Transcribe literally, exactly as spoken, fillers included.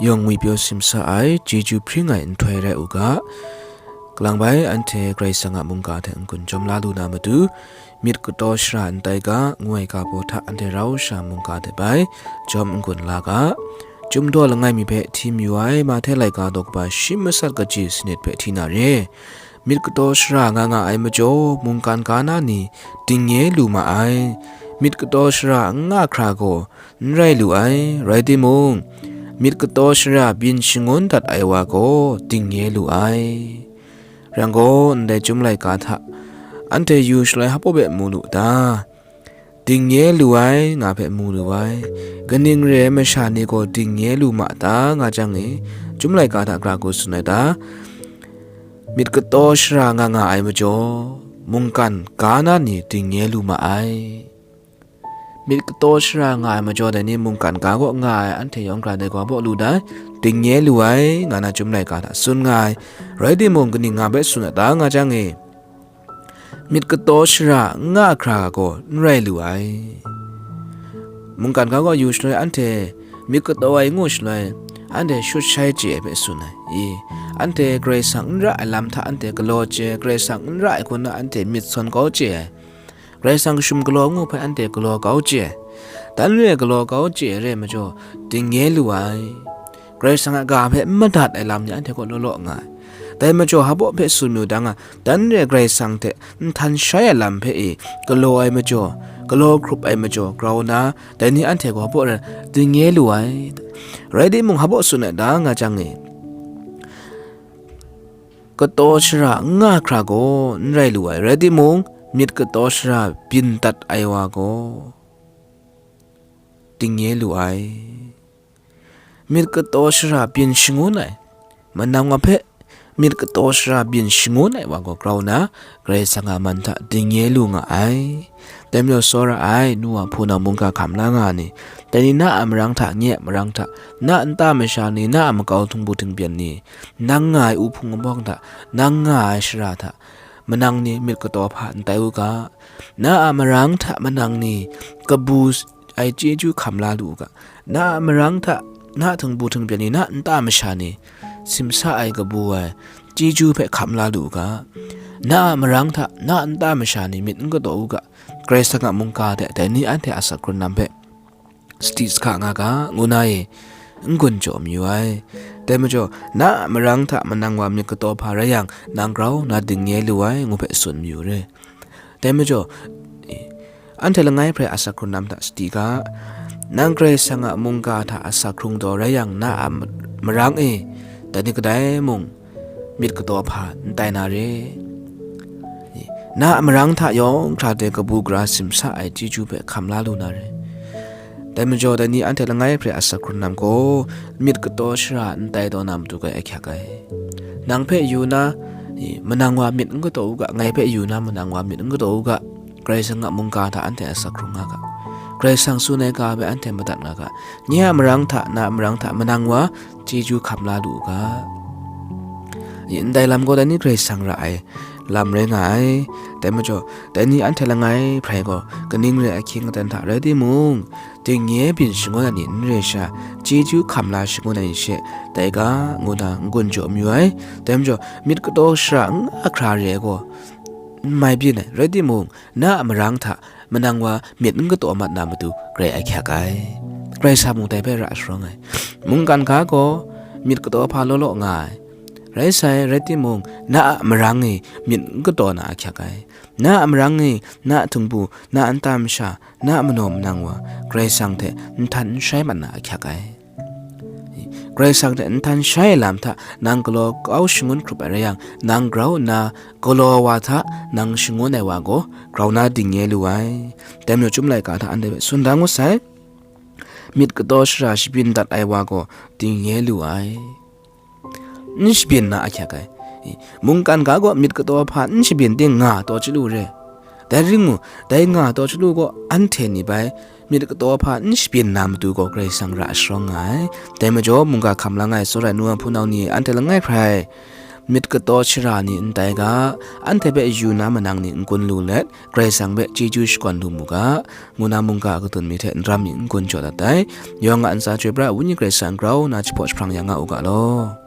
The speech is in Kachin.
yawng ngwipyaw simsa ai chyeju hpring ai nhtoi rai u ga. Kalang bai anhte Karai Kasang a mungga hte n-gun jawm la lu na matu, myit kataw shara n tai ga, ngu ai ga baw hta anhte rau sha mungga hte bai jawm n-gun la ga. Chyum daw langai mi hpe hti mayu ai Mahte laika daw kaba shi masat kaji sanit hpe hti na re. Myit kataw shara nga nga ai majaw, mungkan ga na ni dingnye lu ma ai. Myit kataw shara n nga hkra gaw, n rai lu ai, rai timung, myit kataw shara byin shangun dat ai wa gaw dingnye lu ai. Rai yang gaw, ndai Chyum laika hta anhte yu shaloi hpa baw mu lu ta? Dingnye lu ai, nga hpe mu lu ai. Kaning re ai masha ni gaw dingnye lu ma ta, nga jang e, Chyum laika hta gara hku tsun ai ta? Myit kataw shara nga nga ai majaw, mungkan ga na ni dingnye lu ma ai. Myit kataw shara nga ai majaw, dai ni mungkan ga kaw nga ai, anhte yawng hkra dai gaw baw lu dai, dingnye lu ai, nga na Chyum laika hta tsun nga ai. Rai timung, kaning nga hpe tsun a ta, nga jang e, myit kataw shara n nga hkra gaw n rai lu ai. Mungkan ga kaw yu shaloi, anhte myit kataw ai ngu shaloi, anhte shut shai chye ai hpe tsun ai. I, anhte Karai Kasang n ra ai lam hta anhte galaw chye, Karai Kasang n ra ai hku na anhte myit sawn kau chye ai. Karai Kasang kashum galaw ngu hpe anhte galaw kau chye ai. Dan re ai galaw kau chye ai re ai majaw, dingnye lu ai. Karai Kasang a ga hpe n madat ai lam ni anhte kaw law law nga ai. Dai majaw, hpa baw hpe tsun mayu dang a, dan re ai Karai Kasang hte nhtan shai ai lam hpe e galaw ai majaw, galaw hkrup ai majaw, grau na, dai ni anhte gaw hpa baw rai dingnye lu ai. Rai timung, hpa baw tsun ai ta, nga jang e, kataw shara n nga hkra gaw n rai lu ai, rai timung, myit kataw shara byin dat ai wa gaw dingnye lu ai. Myit kataw shara byin shangun ai, manang wa hpe myit kataw shara byin shangun ai wa gaw grau na, Karai Kasang a man hta dingnye lu nga ai. Dai majaw, tsawra ai nu wa hpunau mungga hkam la nga ni, dai ni na a marang hta, nye a marang hta, na a nta masha ni, na a makau htingbu htingpyen ni, nang nga ai uhpung abawng hta, nang nga ai shara hta, manang ni myit kataw hpa n tai u ga. Na a marang hta manang ni kabu ai chyeju hkam la lu u ga. Na a marang hta, na a htingbu htingpyen ni, na a nta masha ni simsa ai kabu ai chyeju hpe hkam la lu u ga. Na a marang hta, na a nta masha ni myit n kataw u ga. Karai Kasang a mungga hte dai ni anhte a asak hkrun lam hpe sadi sahka nga ga, ngu na e, n-gun jaw mayu ai. Dai majaw, na a marang hta manang wa myit kataw hpa rai yang, nang grau na dingnye lu ai, ngu hpe tsun mayu re. Dai majaw, anhte langai hprai asak hkrung lam hta sadi ga, nang Karai Kasang a mungga hta asak hkrung taw rai yang, na a marang e, dai ni kadai mung myit kataw hpa n tai na re. Na a marang hta yawng hkra de kabu gara simsa ai chyeju hpe hkam la lu na re. Dai majaw, dai ni anhte langai hprai asak hkrung lam gaw myit kataw shara n tai taw na matu grai ahkyak ai. Nang hpe yu na, manang wa myit n kataw u ga, ngai hpe yu na, manang wa myit n kataw u ga, Karai Kasang a mungga hta anhte asak hkrung nga ga, Karai Kasang tsun ai ga hpe anhte madat nga ga, nye a marang hta, na a marang hta manang wa chyeju hkam la lu u ga. Ndai lam gaw dai ni Karai Kasang ra ai lam rai nga ai. Dai majaw, dai ni anhte langai hprai gaw kaning re ai hkying aten hta rai timung, dingnye byin shangun ai ni n re sha, chyeju hkam la shangun ai ni she, dai ga, ngu na n-gun jaw mayu ai. Dai majaw, myit kataw shara n nga hkra re ai gaw, n mai byin ai, rai timung, na a marang hta manang wa myit n kataw mat na matu grai ahkyak ai. Karai Kasang mung dai hpe ra sharawng ai. Mungkan ga gaw myit kataw hpa law law nga ai. Rai sai, rai timung, na a marang e myit n kataw na ahkyak ai. Na a marang e, na a htingbu, na a nta masha, na a manaw manang wa, Karai Kasang hte nhtan n shai mat na ahkyak ai. Karai Kasang hte nhtan shai ai lam hta nang galaw kau shangun hkrup ai rai yang, nang grau nna galaw wa hta nang shangun ai wa gaw grau na dingnye lu ai. Dai majaw, Chyum laika hta anhte hpe tsun da ngut sai, myit kataw shara shabyin dat ai wa gaw dingnye lu ai. N shabyin na ahkyak ai. Mungkan ga gaw myit kataw hpa n shabyin ting nga taw chyalu re. Dai ring ngu, dai nga taw chyalu gaw anhte ni bai myit kataw hpa n shabyin na matu gaw Karai Kasang ra sharawng nga ai. Dai majaw, mungga hkam la nga ai tsawra ai nu wa hpunau ni, anhte langai hprai myit kataw shara ni n tai ga, anhte hpe yu na manang ni n kun lu let, Karai Kasang hpe chyeju shakawn lu mu ga, ngu na mungga kadun mi hte n ram mi n kun jaw dat ai. Yawng a ntsa chyoi pra ai Wenyi Karai Kasang grau nna jahpaw jahprang ya nga u ga law.